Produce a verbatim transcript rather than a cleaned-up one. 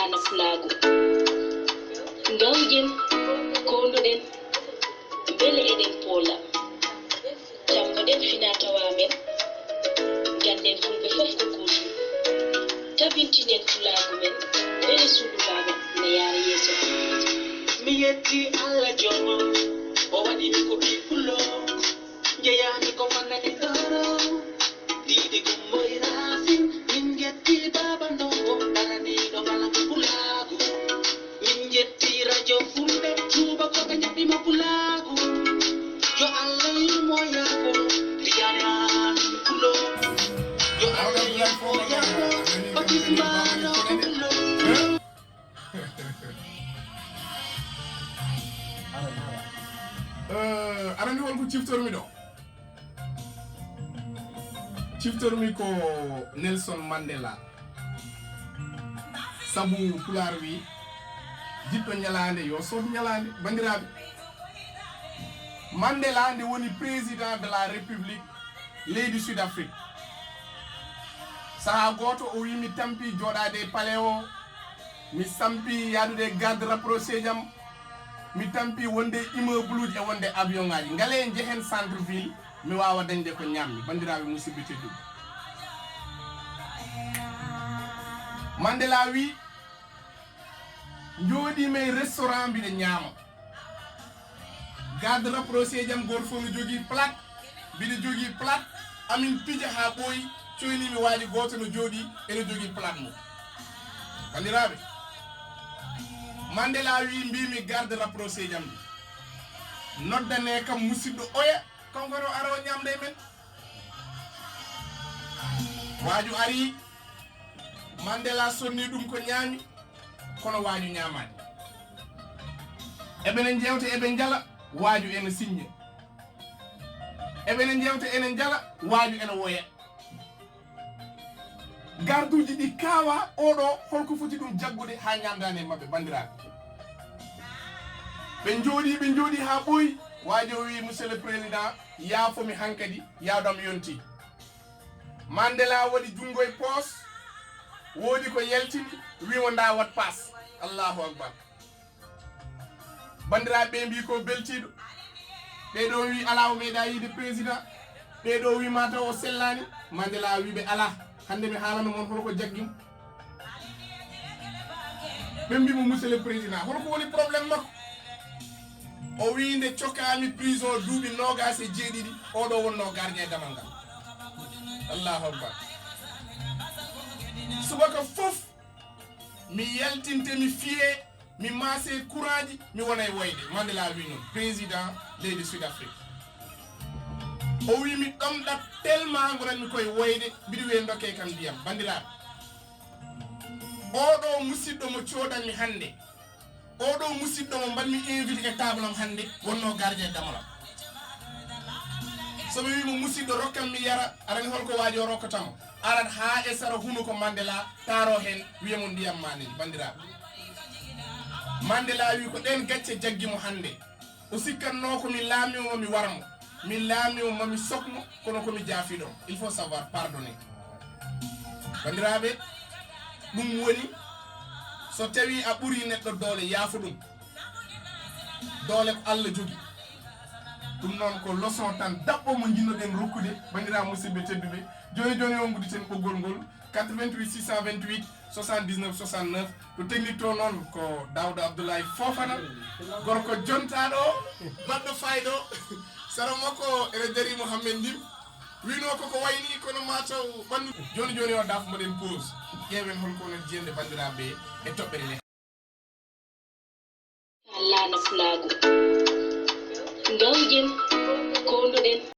Laana Pulaagu. Ngawjen, koondoɗen, mbele eɗen poola. Cammoɗen finaa-tawaa men, ngannden Fulɓe fof ko gootum. Tabintinen Pulaagu men, mbele suudu Baaba ina yaara yeeso. Mi yetti Allah joom am, o waɗi mi ko ɓii Pullo. Njeyaami ko fannani Ndoro, Diidi Gumbo e Racine. Min njetti Baaba Ndongo, daraniiɗo kala ko Pulaagu. Min njetti rajo Fulɓe, tuubakooɓe njaɓɓi mo Pulaagu. Yo Allah yurmo yaafo, Tijaani Amin Pullo. Yo Allah yurmo yaafo, Patrice Mbalo Pullo. Eh, aɗa anndi holko ciftormi ɗo? Ciftormi ko Nelson Mandela. Sabu Pulaar wi, "Jiɗɗo ñalaande yo sood ñalaande." Banndiraaɓe, Mandela nde woni président de la République leydi Sud Afrique. Sahaa gooto o wi, "Mi tampi jooɗaade e palais o, mi sampi yahdude e garde rapproché jam, mi tampi wonde e immeuble uji e wonde e avion ŋaaji. Ngale njehen centre ville, mi waawa dañde ko ñaammi." Banndiraaɓe musidɓe tedduɓe, Mandela wi, "Njooɗiimi e restaurant mbiɗa ñaama. Garde rapproché jam gooto fof no jogii plate, mbiɗa jogii plate, amin pija haa ɓooyi, coynii mi waaji gooto no jooɗii ene jogii plate mum." Banndiraaɓe, Mandela wi, "Mbiimi garde rapproché jam ndi, noddanee kam musidɗo oya, kanko ne o ara o ñaamda e men." Waaju ari, Mandela sonni ɗum ko ñaami, kono waaju ñaamaani. Eɓene njeewta, eɓe njala, waaju ene siñña. Eɓene njeewta, ene njala, waaju ene woya. Garduuji ɗi kaawa, oɗo holko foti ɗum jaggude haa ñaamdaani e maɓɓe, banndiraaɓe? Ɓe njooɗii, ɓe njooɗii haa ɓooyi, waaju o wii, "Monsieur le Président, yaafo mi hankadi, yaadu am yontii." Mandela waɗi junngo e poos, woodi ko yaltini, wii mo, "Ndaa, waɗ paas." Allahu Akbar. Banndiraaɓe ɓe mbii ko beltiiɗo. Ɓee ɗoo wii alaa o meeɗaa yiide président. Ɓee ɗoo wii maa taw o sellaani. Mandela wii ɓe alaa. Hannde mi haalano mon holko jaggi mo. Ɓe mbii mo, "Monsieur le Président, holko woni problème makko?" O wii, "Nde cokkaami prison duuɓi noogaas e jeeɗiɗi, oɗo wonnoo gardien damal ngal." Allahu Akbar. Subaka fof mi yaltinte, mi fiye, mi maase courantji, mi wona e woyde. Mandela wi noon, président leydi Sud Afrique. O wi mi ɗomɗat tellement ngonatmi koye woyde, mbiɗo wiya ndokkee kam ndiyam. Banndiraaɓe, oɗo musidɗo mo coodanmi hannde, oɗo musidɗo mo mbaɗmi invité e table am hannde, wonnoo gardien damal am. So mi wi mo, "Musidɗo, rokkam mi yara," aɗa anndi holko waaji o rokkata mo? Arat haa e sara hunuko Mandela, taaro heen, wiya mo, "Ndiyam ma neni." Banndiraaɓe, Mandela wi ko ɗeen gacce jaggi mo hannde. O sikkatnoo ko mi laamiiwo mo mi wara mo, mi laamiiwo mo mi sok mo, kono ko mi jaafiiɗo mo. Il faut savoir pardonner. Banndiraaɓe, ɗum woni, so tawii a ɓurii neɗɗo doole, yaafo ɗum. Doole ko Allah jogii. Ɗum noon ko leçon tan daɓɓo mo njiɗno-ɗen rokkude banndiraaɓe musidɓe tedduɓe. Jooni jooni o ngudditen ɓoggol ngol, quatre-vingt-huit six cent vingt-huit soixante-dix-neuf soixante-neuf. Ɗo teknittoo noon ko Daouda Abdoulaye Fofana, gorko jontaaɗo o, baɗɗo fayda o. Sara makko ene darii Mohamed Ndim. Winoo ko ko wayni kono maa taw ɓanndu. Jooni jooni o daf mbaɗen pause. Ƴeewen holko wonata jiyannde banndiraaɓe e toɓɓere nde. Laana Pulaagu. Ngawjen,